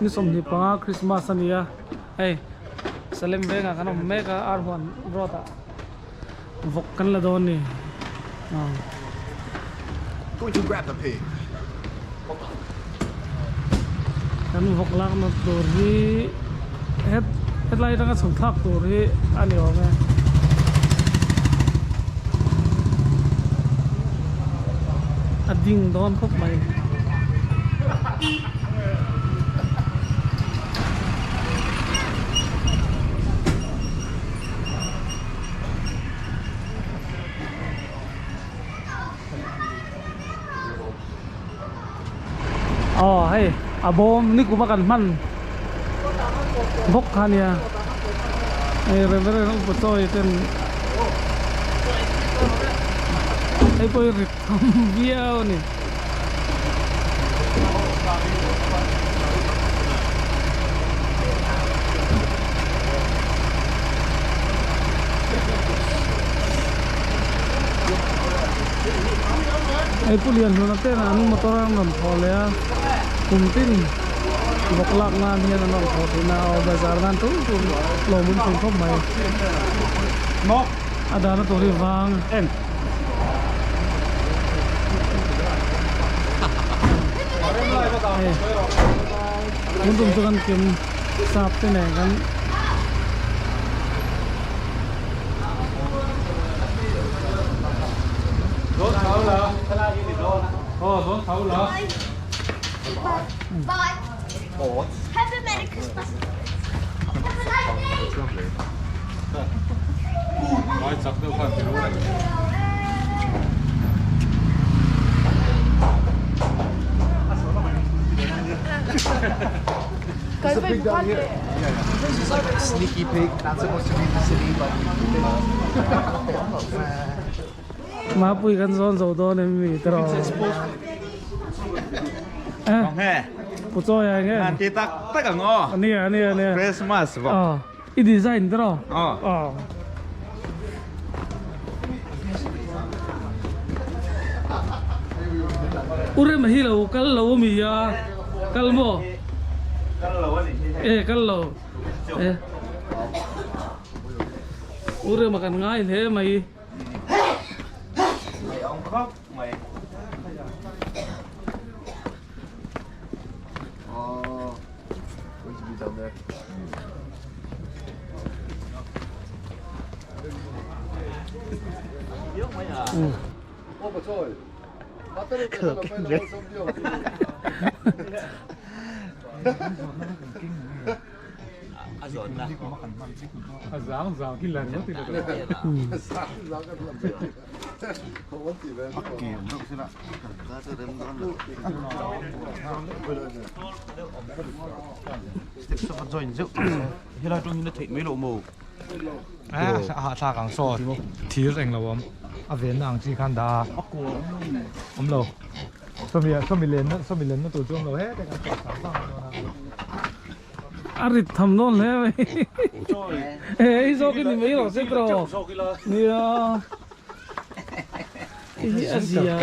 Ni 25 Christmas a ni a, hei Salem vengah kan awm mek a, Arhuan road ah vawk kan la dawn a ni. Kan vawk lakna tur hi het hetlai atanga chhuk thlak tur hi a ni awm e. A ding dawn khawp mai. Aw hei a bawm ni kuma kan hman bawk kha ania hei reverend upa chawi ten hei pawh hi rit tham viau a ni. Hei pu lian hluna ten an motor an rawn thawh leh a kum tin vawk lak nan hian an rawn thawh thin a aw bazar nan tul tul lawm an thin khawp mai a dahna tur hi vang. Hei tun tum chu kan kim sap te nen kan. Mapui kan zawn zo dawn em mi tiraw? Nge. Pu chawi ai nge. Ti tak tak ang aw. Ania ania ania. Christmas vawk. I design tiraw? Aw. U Rema hi lo kal lo a mi a? Kal maw? Kal lo a nih hi hei. E kal lo. E. U Rema kan ngai hle mai. Mai awm khawp mai. Oh, going to be down there. A thlak ang saw thir eng lo awm a venna ang chi khan dah a awm lo sawmi sawmi lenna sawmi lenna tur chu awm lo hete kan chawh sang sang dawn a. A rit tham dawn hle mai e i zawk in ni mai rawh se tiraw nia i hi a zia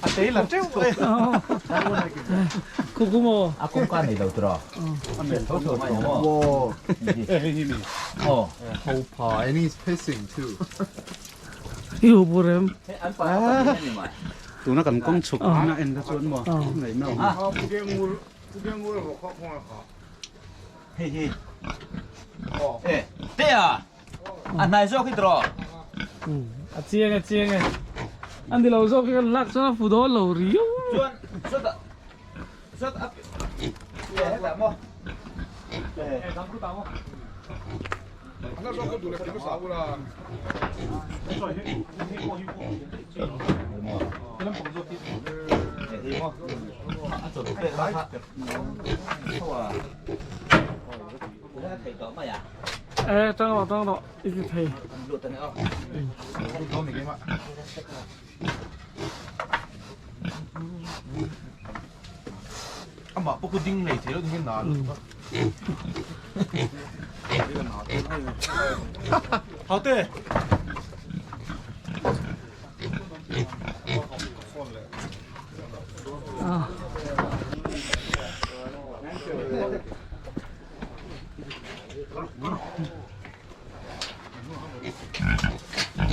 A tei la teuh e. Kukumo. A kawngka nei lo tiraw? Tho tho mai maw? Whoa. Aw. Hopa, and he's pissing too. I hu pu rem. Tuna kan kawng chhuk na en kha chuan maw ngaihna awm. Hei hi. E, te a. A hnai zawk hi tiraw? A chiang e chiang e. An ti lo zawk hi kan lak chuan a fu dawn lo riau. Chuan sawtah sawtah a e hetah maw? E dang khutah maw? A chawlh pek la kha. Tho a. A thei tawh mai a. E tang rawh tang rawh i ti thei. Lut ani aw. Amah pawh khu ding lei thei lo ding hian na lutuk a. Haute.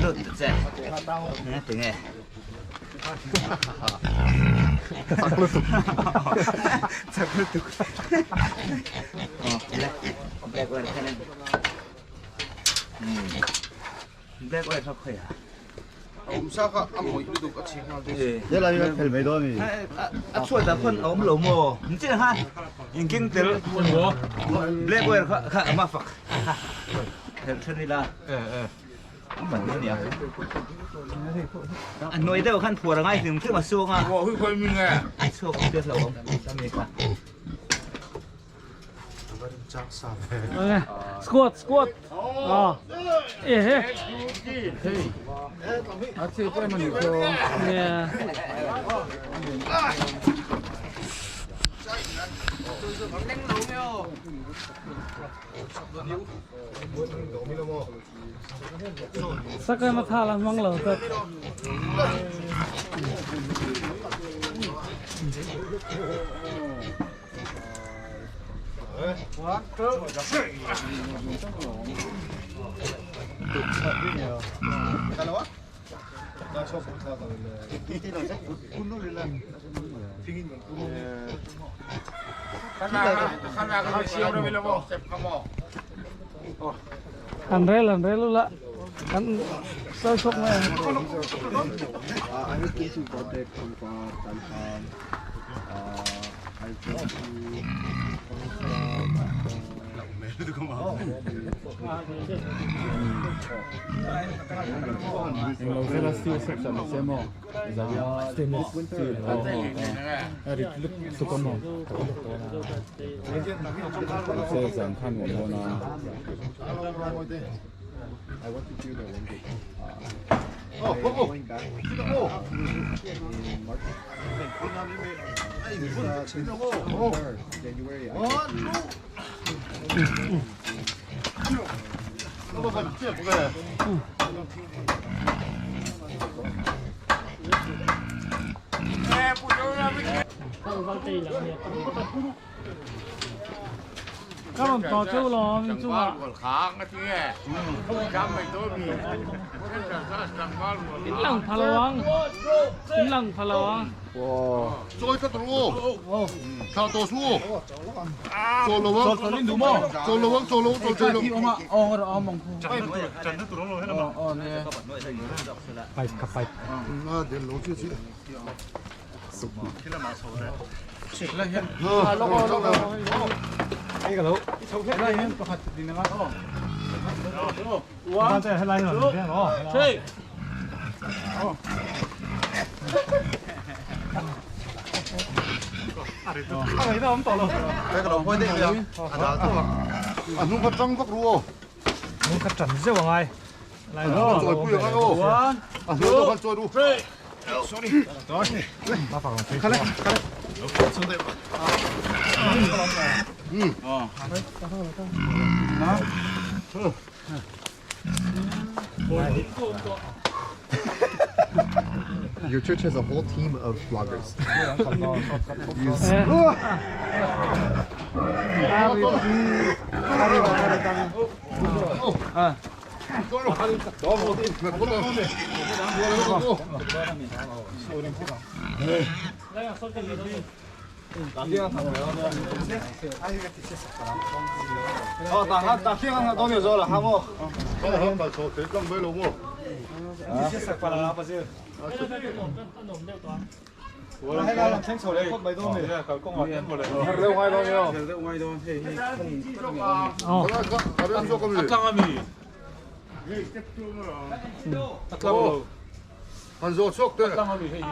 Lut che. Tinge. Chak lutuk. Chak lutuk. Black wire khan. Black wire kha khoi a. Awm sa kha a mawih lutuk a chhi nghal te. Thế là như thèm mấy đôi mi. A chhuat ah khawn a awm lo maw? Ni chiah kha engking tel black wire kha kha a mafak. Thelh then ila. A man dawn nia. A hnuai deuh khan phuar a ngai hlim hlim a suang a. A chhuak awm te hlauh awm mi kha. Squat squat. À. Ê he. A chi pawh emaw ni chu. Yeah. Sakai ma tha lan mang lo tat. An rel la. An sao chok mai. I was been to Godek, Pangpa, Tanham. I've been to Englo sela steel steps ah se maw? Stainless steel. A rit lutuk a maw? Se zan khan nuam dawn a. I want to do the language. Going back in March. This January. I go to Các bạn to châu lo mình chung à. In lang phalawang. In lang phalawang. Pipe kha pipe. One, two, three. Muốn cắt trần dễ bằng ai? Lại rồi. Ba phẳng phía Your church has a whole team of vloggers. Ờ.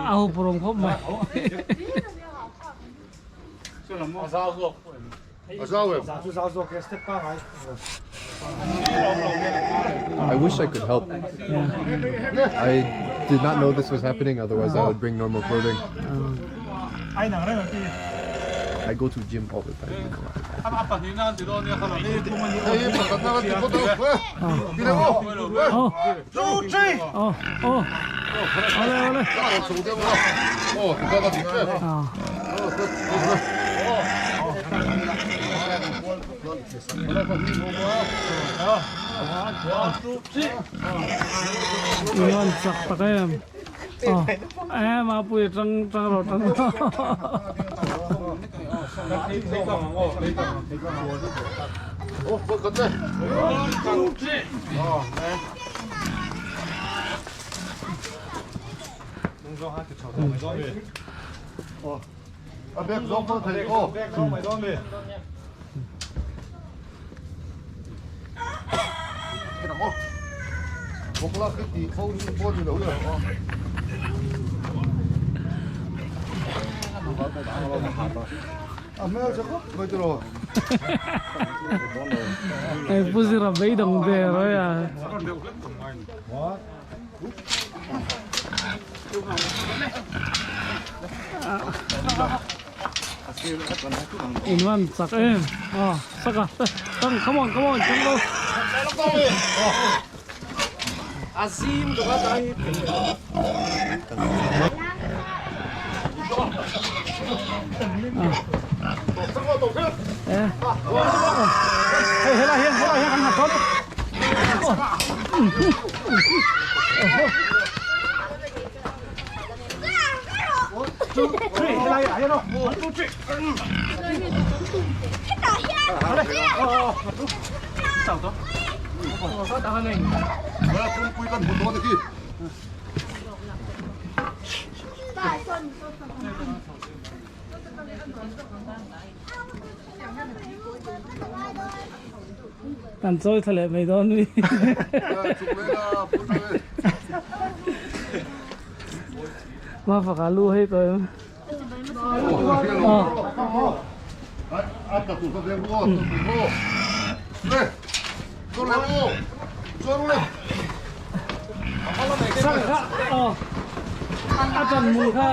Ao purong khop mai. I wish I could help. I did not know this was happening, otherwise I would bring normal clothing. I go to gym all the time. You know. Ờ. Ờ. Ờ. Ole ole. Ờ. Invan chak tak em. Aw e mapui tang tang rawh tang rawh. Hei pu zira beidawng der a ya. In van chak em aw saka tang come on come on chang lo Azim ka ta hi Hei helai hian helai hian kan nghat dawn. Kan chawi thla leh mai dawn mi. Ma faka lu hei tawh em. A tan mul kha.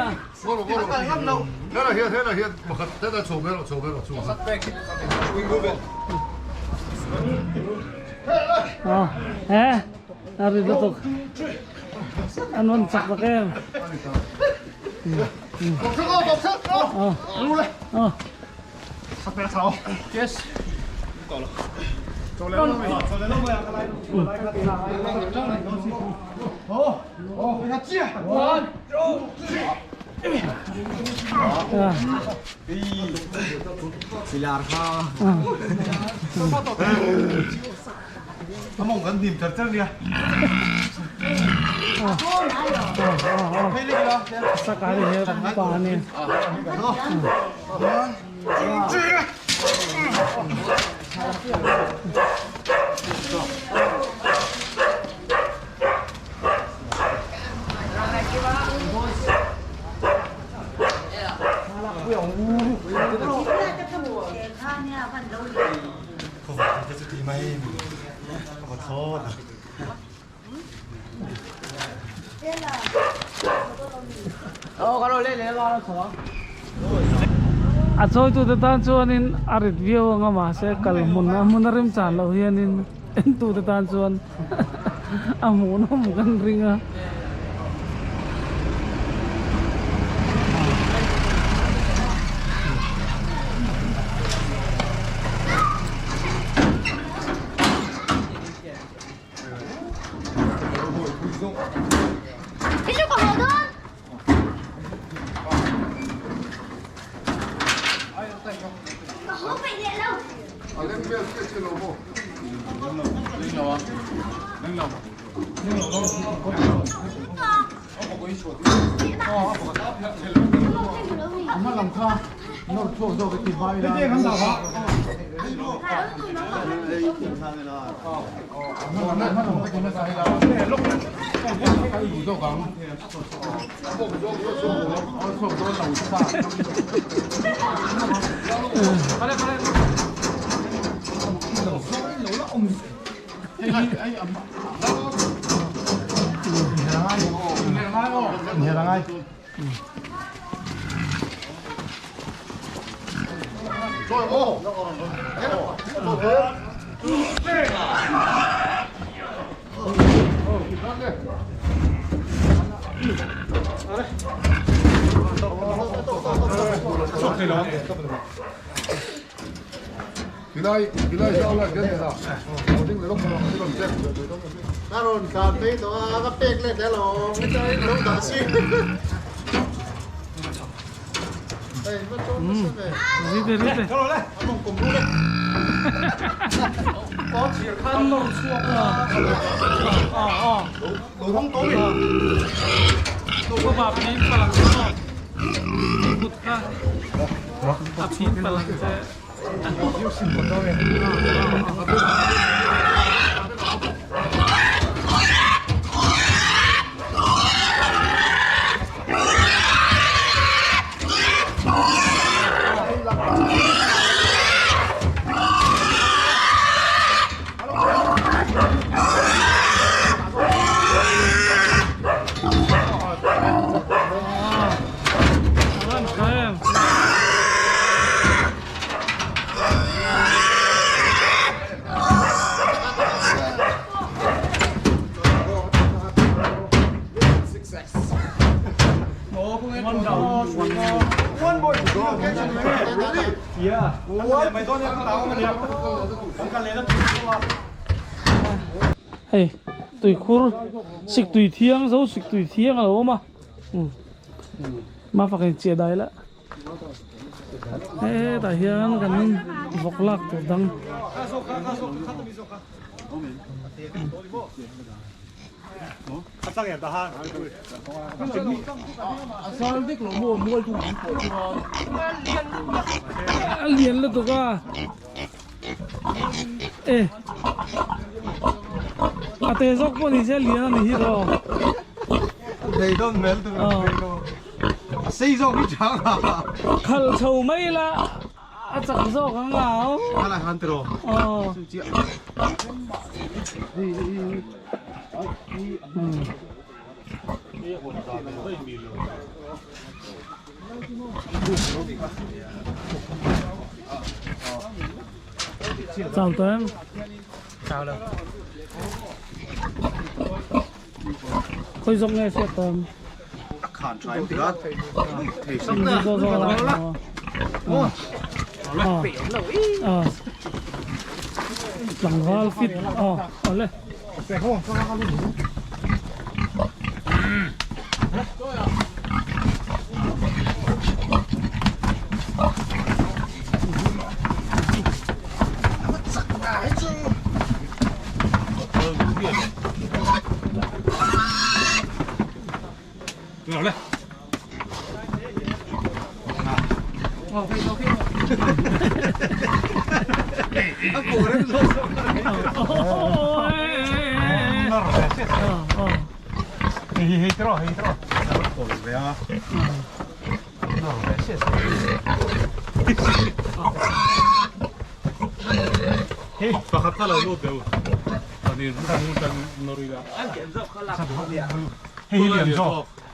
He a ri lutuk an rawn chak tak em. Sakari he pa ni. A chawitute tan chuanin a rit viau ang a mahse kal hmun a hmun a rim chan loh hianin entute tan chuan a hmuhnawm kan ring a. Ka rawn tlan phei tawh a, ka pek let hle lo, lo dah si. Hei, va chawn nasa ve. Rite rite. A mawng kawm ru le. Aw thir khan nawr chhuak a. Aw aw. Lo hawng tawh mi. Ka ba phin palang che aw. Kut kha a phin palang che. Hei tuikhur sik tui thiang zo sik tui thiang a lo awm a mafak in chiah dai la hetah hian kan vawk lak tur dang a lian lutuk a e a te zawk pawh ni se a lian a ni hi rawh A sei zawk hi chang a. Khal chho mai la a chak zawk ang au. A lai han tiraw. Aw. Chào tụi em. Chào đâu. Khoi zawk nge hriat tawm. A khan tha em tia. Thei sak na. Zo zo la. Aw. Aw. Tlangval fit. Aw. Awle.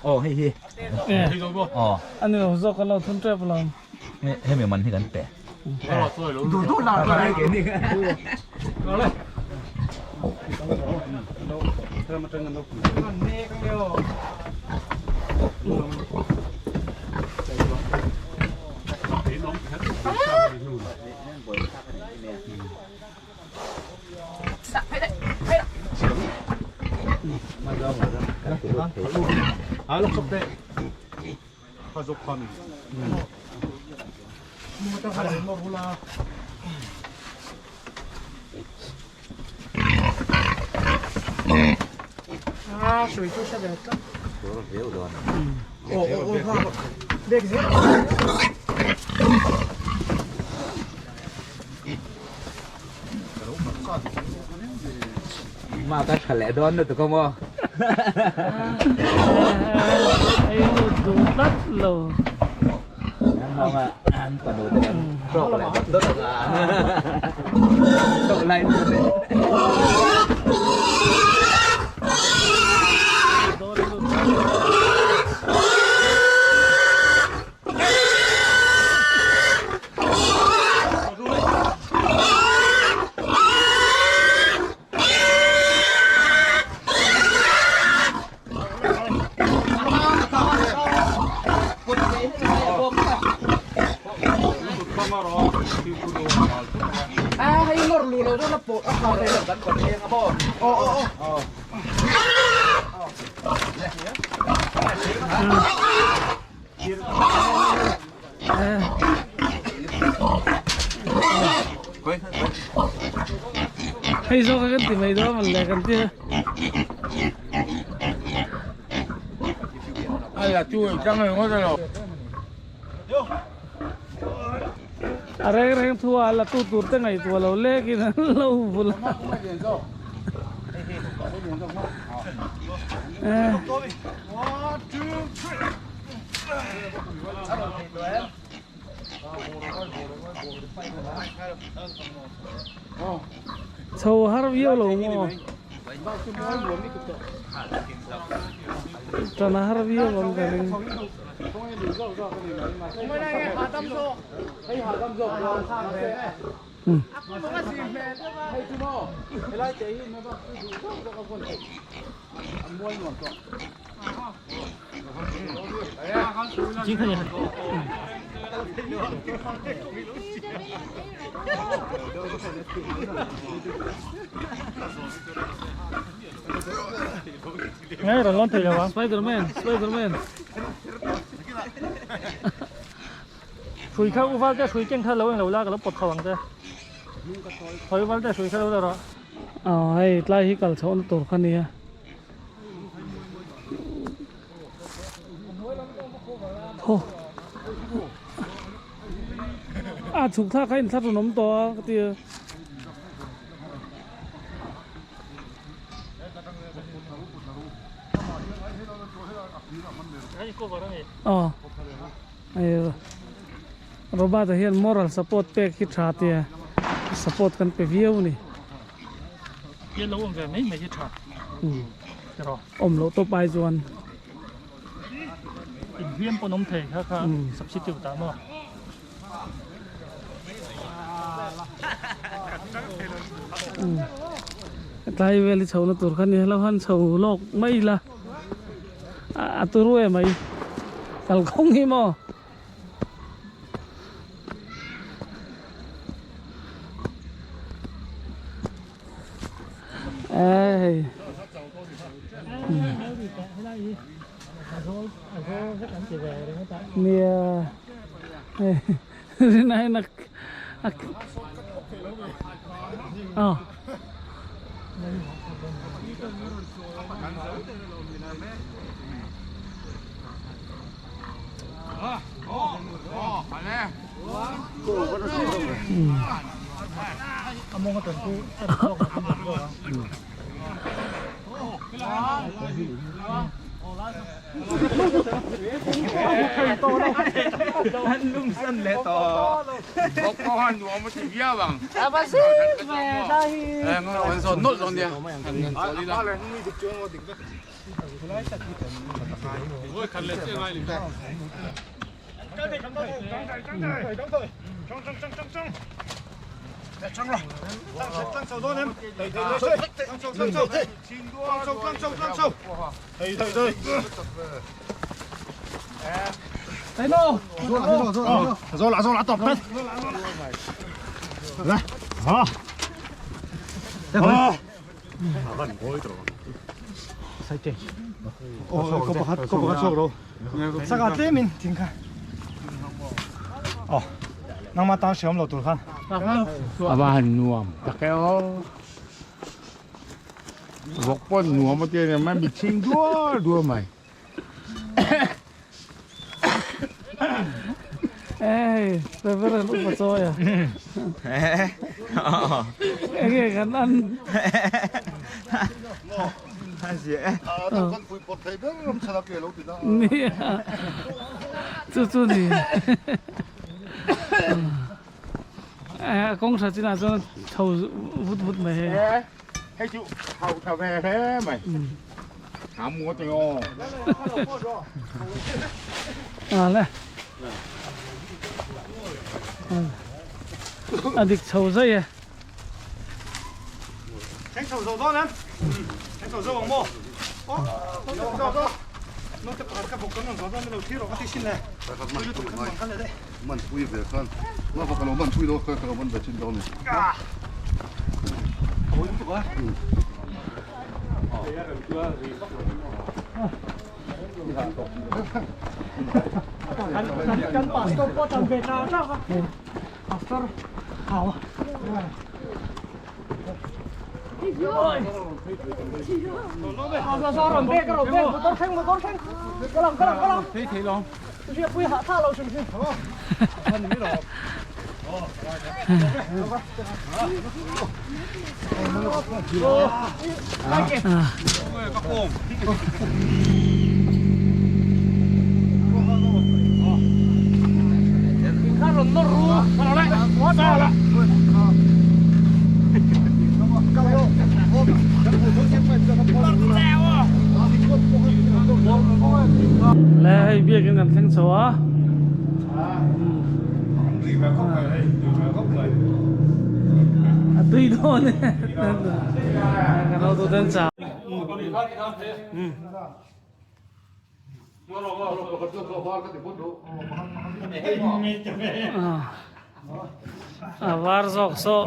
Aw hei hi. Aw. Ani lo zawk kan lo thun tep lo. Hemi man hi kan pe. Du du la la. Ma ka tha leh dawn lutuk a maw. Ei lut duh tlat lo. An fanu te kan tawk leh dawt dawt ang a. Tawk lai lut e. Hei zawk a kan ti mai dawn mawn le kan ti a. A reng reng thu a la tu tur te ngaihtuah lo lek in an lo vul a. Chho har viau lo maw? Tan a har viau ang ka ring. Spiderman, Spiderman. Hrui kha u val te hrui keng kha lo englo la ka lo pawt kho ang che. Hrui val te hrui kha lo la rawh. Aw hei tlai hi kal chhoh na tur kha nia. Thaw. A chhuk thlak kha inthlahrun awm tawh a ka ti a. Aw. Robert a hian moral support pek hi tha tia support kan pe viau a ni. Hian lo awm ve mai mai hi tha. Tiraw. Awm loh tawp ai chuan. Inhliam pawn awm thei kha kha substitute ah maw. Tlai vel hi chhohna tur kha ni lo han chho lawk mai ila a turu em mai kalkhawng hi maw. Ê. Nia. Rinai nak. Ờ. Ê, Reverend Upa Choi à? Enge kan an. Nia. Chu chu ni. Ê, kawng tha chinah chuan chho vut vut mai hei. Hei chu hau tha ve hle mai. Hả mua tiền ô. À le. A dik chho zai e. Man pui ve khan. Ma va ka lo man pui lo kha ka lo man ve chin dawn ni. Kan pastor pawh tan ve ta ta a pastor hau Le hei biakin kan thleng chho a. A tui dawn e. Kan auto ten chau. A var zawk saw.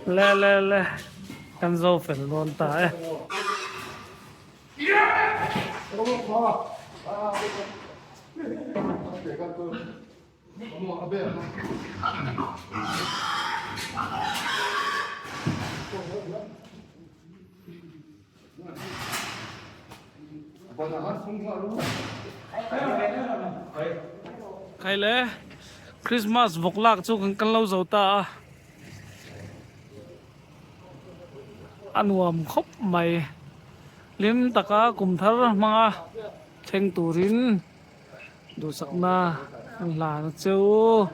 Le le le kan zo fel dawn ta e. Khaile Christmas vawk lak chu kan kal lo zo ta a a nuam khawp mai hlim taka kum thar hmanga thleng turin. Duhsakna an hlan a che u.